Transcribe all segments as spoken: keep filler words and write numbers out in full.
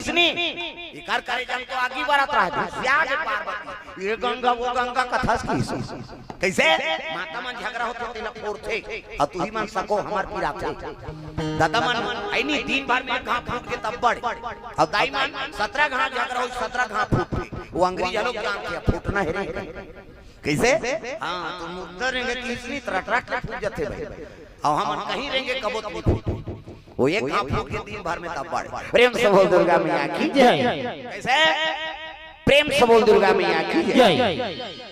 किसनी, इकर करे जब तो आगी बरत रहा है, सिया के पार्वती, ये गंगा, वो गंगा कथस किस। कैसे? माता मन झगड़ा होथे, तेला फोरथे, अउ तुही मन सको हमर पिराथे। दादा मन, ऐ नी, दिन भर में एक घांव फूट के तब बड़। अउ दाई मन, सतरा घांव झगड़ा होही, सतरा घांव फूट के। वो अंग्रेज लोग जानथे, फूटना हे रे। कैसे? हाँ, तो मुद्दा रेंगे किसनी तरह ट्रक फूट जाथे भाई। अउ हमन कहीं रेंगे कबो तो नहीं फूटे। वो एक घांव फूट के दिन भर में तब बड़। प्रेम से बोल दुर्गा मैया की जय। कैसे? प्रेम से बोल दुर्गा मैया की जय। जय।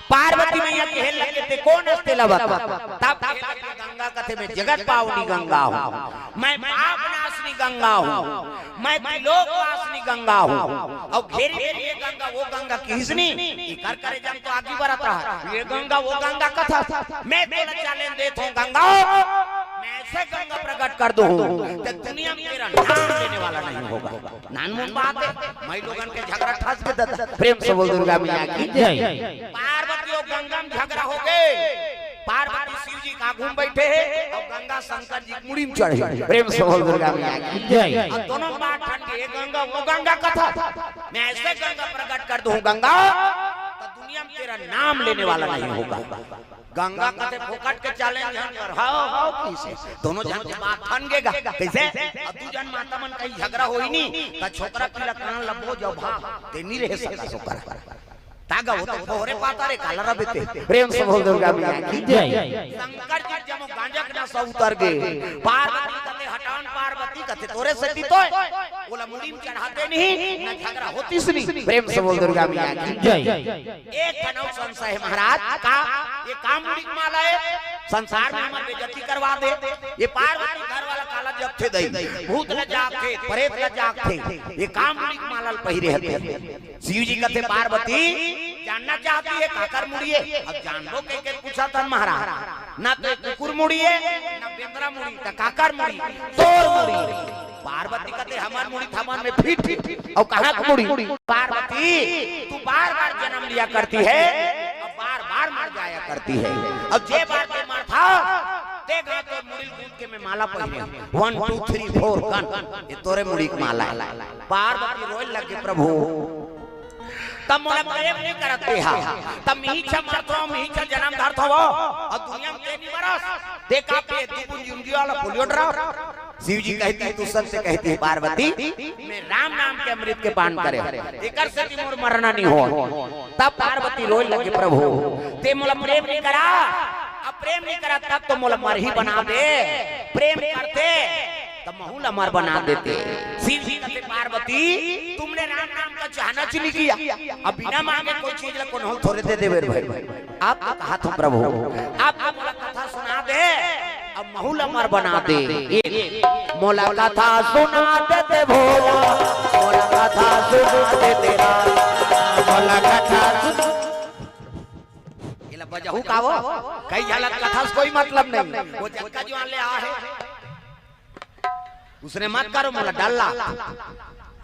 पार्वती मैया कहे लगे, "ते कोन अस तेला बता।" तब कहे लगे, "गंगा कथे मैं जगत पावनी गंगा हूँ, मैं पाप नाशनी गंगा हूँ, मैं त्रिलोक वासनी गंगा हूँ।" अउ घेरी घेरी ये गंगा, वो गंगा किसनी, इकर करे जब तो आगी बरत रहा, ये गंगा, वो गंगा कथा, मैं तोला challenge देत हूँ गंगा, मैं ऐसे गंगा प्रकट कर दूँ, तो दुनिया में तेरा नाम लेने वाला नहीं होगा। नानमुन बात है, मैं लोगन के झगड़ा ठस के दादा। प्रेम से बोल दुर्गा मैया की जय। पार्वती अउ गंगा में झगड़ा हो गए। पार्वती शिव जी का आगू में बैठे हे अउ गंगा शंकर जी के मुड़ी में चढ़े। प्रेम से बोल दुर्गा मैया की जय। अउ दोनों बात ठन के, ये गंगा, वो गंगा कथा, मैं ऐसे गंगा प्रकट कर दूँ गंगा, तो दुनिया में तेरा नाम लेने वाला नहीं होगा। गंगा कथे फोकट के challenge हन कर, हाव, हाव, किसे? दोनों झन के बात ठन गेगा। कैसे? अउ दू झन माता मन कहीं झगड़ा होही नी, त छोकरा पिला कान लबो जब भाग, ते नी रहे सका छोकरा। तागा वो तो फोहरे पाता रे, काला रबे ते। प्रेम से बोल दुर्गा मैया की जय। शंकर जी जमो गांजक ना सा उतर गे। पार्वती कथे हटान, पार्वती कथे तोरे सेती तो ओला मुड़ी में चढ़ाते नहीं, ना झगड़ा होतिस नी। प्रेम से बोल दुर्गा मैया की जय। एक ठन अउ संशय हे महाराज, का ये का मुड़ी के माला हे? संसार में हमर बेइज्जती करवा दे। ये पार्वती घर वाला काला जपथे दई, भूत ला जागथे, प्रेत ला जागथे, ये का मुड़ी के माला ल पहिरे हथे? शिव जी कथे, "पार्वती जानना चाहती है काकर मुड़ी हे?" अब जानबो के, के पूछा थन महाराज, ना तो ये कुकुर मुड़ी हे, ना बेंदरा मुड़ी, त काकर मुड़ी? तोर मुड़ी। पार्वती कथे, "हमर मुड़ी थमन में फिट, अउ कहाँ के मुड़ी?" पार्वती, तू बार बार जन्म लिया करती है, अब बार बार मर जाया करती है। अब जे बार ते मरथा, ते गा तो मुड़ी ल कूद के मैं माला पहिरे हूँ। One, two, three, four, gun. ये तोरे मुड़ी के माला हे। पार्वती रोए लगे, "प्रभु, तब मोला प्रेम नहीं करत ते हा, तब मिहिछा मरथो, मिहिछा जन्म धरथो, अउ दुनिया में ते नहीं मरस, ते का पे दू बूंद जिंदगी वाला पोलियो ड्रॉप।" शिव जी कहती है, "तू सत्य कहती है पार्वती, मैं राम नाम के अमृत के पान करे हूँ, एकर सेती मोर मरना नहीं हो।" तब पार्वती रोए लगे, "प्रभु, ते मोला प्रेम नहीं करा, अब प्रेम नहीं करा तब तो मोला मरही बना दे, प्रेम करते तब महू ला मर बना देते।" शिव जी कहते, "पार्वती, तुमने राम नाम का चाहना चुनी किया, अब बिना मांगे कोई चीज ला कोनो थोड़े दे देवे रे भाई।" आप तो कहा था प्रभु, आप तो मोला कथा सुना दे, अब महू ल अमर बना दे। ये मोला कथा सुना दे ते भोला, मोला कथा सुना दे ते राम, मोला कथा सुना। ये ला बजाहू का वो? कई झलक कथा से कोई मतलब नहीं। वो जतका जुआन ले आ हे, उसने मत करो मोला डल्ला।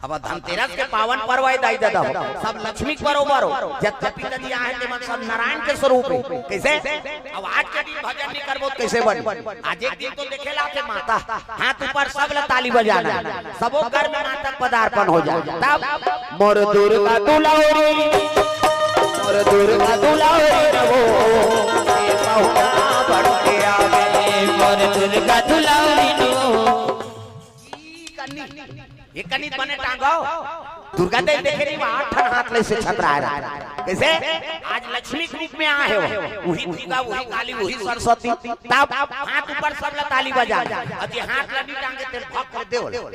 अब धनतेरस के पावन पर्व हे दाई ददा हो, सब लक्ष्मी के बरोबर हो। जब पिताजी आहे ते मन सब नारायण के स्वरूप हे। कैसे? अब आज के दिन भजन नहीं करबो त कैसे बन? आज एक दिन तो देखे ला के माता हाथ ऊपर सब ला ताली बजाना हे। सबो घर में माता के पदार्पण हो जाए। तब मोर दुर्गा दुलारी, मोर दुर्गा दुलारी रहो, ये पहुना बन के आवे, मोर दुर्गा दुलारी नो। ये कनी बने टांगो। दुर्गा देवी देखे नहीं, वहाँ आठ ठन हाथ ले से छतराए रहा। कैसे? आज लक्ष्मी के रूप में आए हो। वही दुर्गा, वही काली, वही सरस्वती। तब हाथ ऊपर सब ला ताली बजा। अब ये हाथ ला नहीं टांगे, तेल भक्त दे हो।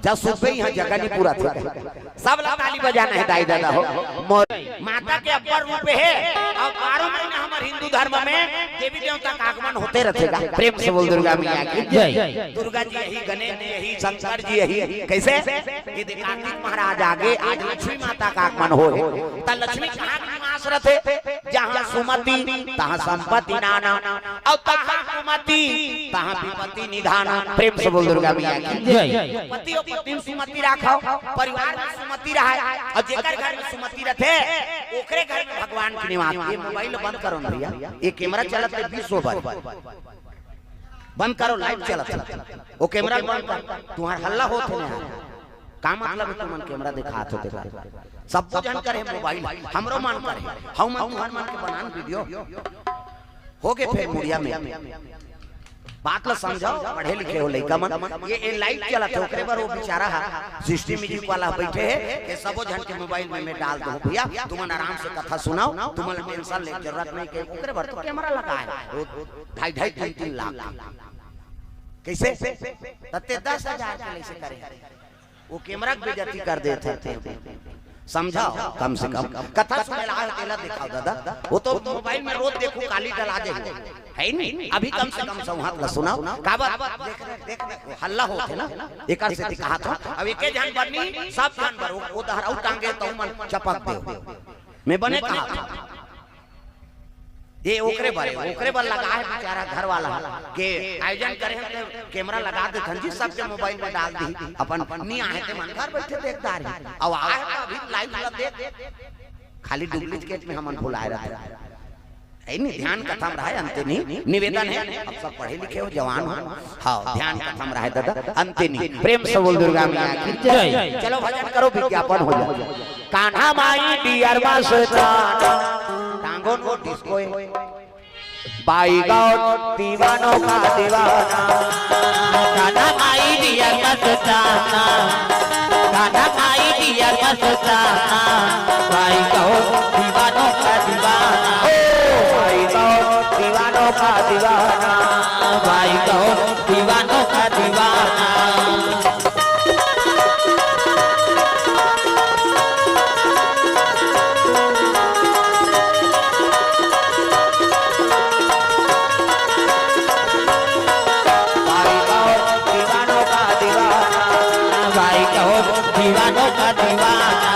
जा सुबह यहाँ जगह नहीं पूरा थे। सब ला ताली बजाना हे दाई ददा हो। मोर माता के अब्बर रूप हे अउ बारह महीना हमर हिंदू धर्म में देवी देवता का आगमन होते रहिथे गा। प्रेम से बोल दुर्गा मैया की जय। दुर्गा जी अही, गणेश जी अही, शंकर जी अही। कैसे? ये दे कार्तिक महाराज आगे, आज लक्ष्मी माता का आगमन होय। त लक्ष्मी कहाँ के निवास रहिथे? जहाँ सुमति, तहाँ संपत्ति नाना। अउ तहाँ कुमति, तहाँ विपत्ति निधान। प्रेम से बोल दुर्गा मैया की जय। पति अउ पत्नी में सुमति राखव, परिवार में सुमति रहय, अउ जेकर घर में सुमति रहिथे, ओकरे घर में भगवान के निवास। ये मोबाइल बंद करो ना भैया, ये कैमरा चलत हे बीस ओवर। बंद करो, live चलत हे। वो कैमरा बंद कर, तुम्हार हल्ला होत हे ना। का मतलब हे तुमन कैमरा दिखात हो तेला? सब्बो झन कर हे मोबाइल, हमरो मन कर हे, हउ मन तुहर मन के बनान वीडियो। हो गे फेर मुड़िया में। बात ल समझव, पढ़े लिखे हो लइका मन। ये, ये लाइट चलत हे, ओकरे बर वो बेचारा हा सिस्टम म्यूजिक वाला बइठे हे कि सबो झन के मोबाइल में मैं डाल दूं भइया, तुमन आराम से कथा सुनव, तुमन ला टेंशन ले के जरूरत नहीं के। ओकरे बर तो कैमरा लगा हे, वो ढाई ढाई तीन तीन लाख। कइसे? त तें दस हजार के लइसे करे। वो कैमरा के बेइज्जती कर देत हे। समझव, कम से कम कथा सुने ला आए तेला देखाव दादा। वो तो मोबाइल में रोज देखहू, काली डला देहू, हे नहीं? अभी कम से कम संवाद ला सुनव। काबर? देख, देख, देख, वो हल्ला होत हे ना, एकर सेती कहात हंव। अब एके झन बर नहीं, सब झन बर। वो, वो डहर अउ टांगे त ओमन चपक देव। मैं बने कहात हंव। ये ओकरे बर, ओकरे बर लगा हे बेचारा घर वाला के आयोजन करे हे, त कैमरा लगा देथन जी, सबके मोबाइल में डाल दिही। अपन नहीं आहे ते मन घर बइठे देख डारही। अउ आहे त अभी लाइव ला देख, खाली डुप्लीकेट में हमन भुलाए रहत हे। हे नहीं, ध्यान कथा म रहे अंते नहीं, निवेदन हे, अब सब पढ़े लिखे हो, जवान हो, हाँ, ध्यान कथा म रहे दादा, अंते नहीं। प्रेम से बोल दुर्गा मैया की जय। चलो भजन करो, विज्ञापन हो जाए। कान्हा माई डियर मस्ताना, टांगों को डिस्को है। बाई गौर दीवानों का दीवाना। कान्हा माई डियर मस्ताना, कान्हा माई डियर मस्ताना। बाई गौर दीवानों का दीवाना। ओ, बाई गौर दीवानों का दीवाना। बाई गौर दीवानों का दीवाना। भाई कहो दीवानों का दीवाना। भाई कहो दीवानों का दीवाना।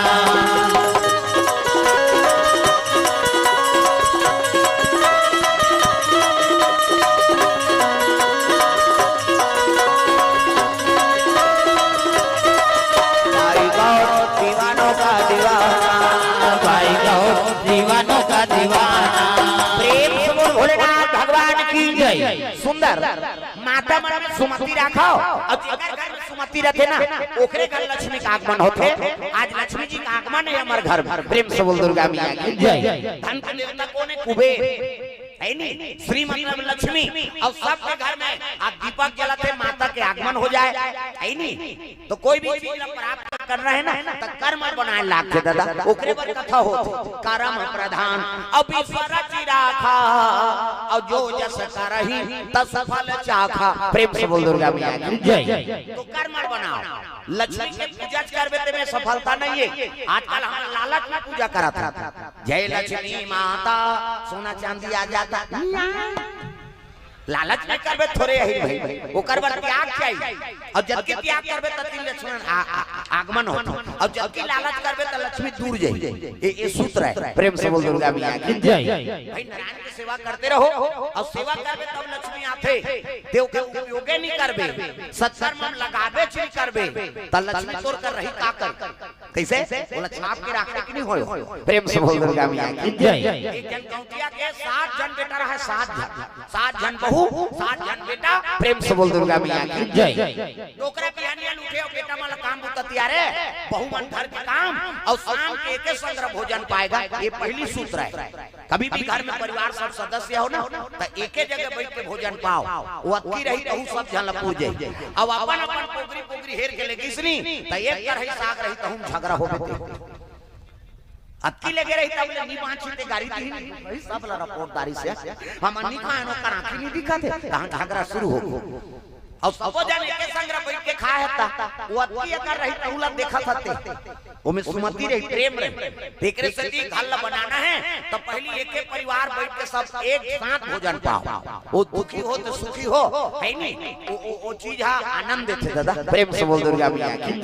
भाई कहो दीवानों का दीवाना। भाई कहो दीवानों का दीवाना। प्रेम से बोल भोलेनाथ भगवान की जय। सुंदर। माता मन में सुमति राखव, अउ जेकर घर में सुमति रथे ना, ओकरे घर लक्ष्मी का आगमन होथे। आज लक्ष्मी जी का आगमन हे हमर घर में। प्रेम से बोल दुर्गा मैया की जय। धन के देवता कोन हे? कुबेर, हे नी? श्री मतलब लक्ष्मी, अउ सबके घर में आज दीपक जलत हे, माता के आगमन हो जाए, हे नी? त कोई भी चीज ला प्राप्त करना हे ना, त कर्म बनाए लागथे दादा, ओकरे बर कथा होथे। कर्म प्रधान अब ईश्वर चिराखा, अउ जो जस करही तस फल चाखा। प्रेम से बोल दुर्गा मैया की जय। त कर्म बनाव, लक्ष्मी के पूजा करबे तेमे सफलता नहीं हे। आजकल हम लालच में पूजा करत हन, जय लक्ष्मी माता, सोना चांदी आ जाता। लालच में करबे थोरे अहिर भई, ओकर बर त्याग चाहिए। अउ जतके त्याग करबे, ततके लक्ष्मी आ-, आ-, आ-, आगमन होथे। अउ जतके लालच करबे, त लक्ष्मी दूर जाही। ए, ए सूत्र हे। प्रेम से बोल दुर्गा मैया की जय। भाई नारायण की सेवा करते रहो, अउ सेवा करबे तब लक्ष्मी आथे। देव के उपयोगे नहीं करबे, सत्कर्म में लगाबे च नहीं करबे, त लक्ष्मी तोर कर रही का कर? कइसे? ओला छाप के राखे कि नहीं होय? प्रेम से बोल दुर्गा मैया की जय। एक झन गौंटिया के सात झन बेटा रहे, सात झन, सात झन बहू, सात झन बेटा। प्रेम से बोल दुर्गा मैया की जय। डोकरा बिहानिया ल उठे अउ बेटा मन ल काम बुता तियारे, बहू मन घर के काम, अउ शाम के एके संग भोजन पाएगा। ये पहली सूत्र हे। कभी भी घर में परिवार सब सदस्य हो ना, त एके जगह बइठ के भोजन पाव। वो अतकी रही तहू सब झन ल पूजे। अब अपन अपन पोगरी पोगरी हेर के लेगिस नी, त एक कढ़ाई साग रही तहू म झगरा होबे ते। अतकी लेगे रही तब ले नी बांची ते गारी दिही नी। भाई सब ल रिपोर्टदारी से हम नी खाए नो, कर आँखी नी दिखत हे, तहाँ झगरा शुरू हो। अउ सबो झन एके संग बइठ के खाए हता, वो अतकी अकन रही तहू ला देखत हते। ओमे सुमति रही, प्रेम रही। तेकरे सेती घर ला बनाना हे, त पहिली एके परिवार बइठ के सब एक साथ भोजन पाव। वो दुखी हो त सुखी हो, हे नी? वो, वो, वो चीज हा आनंद देथे दादा। प्रेम से बोल दुर्गा मैया की।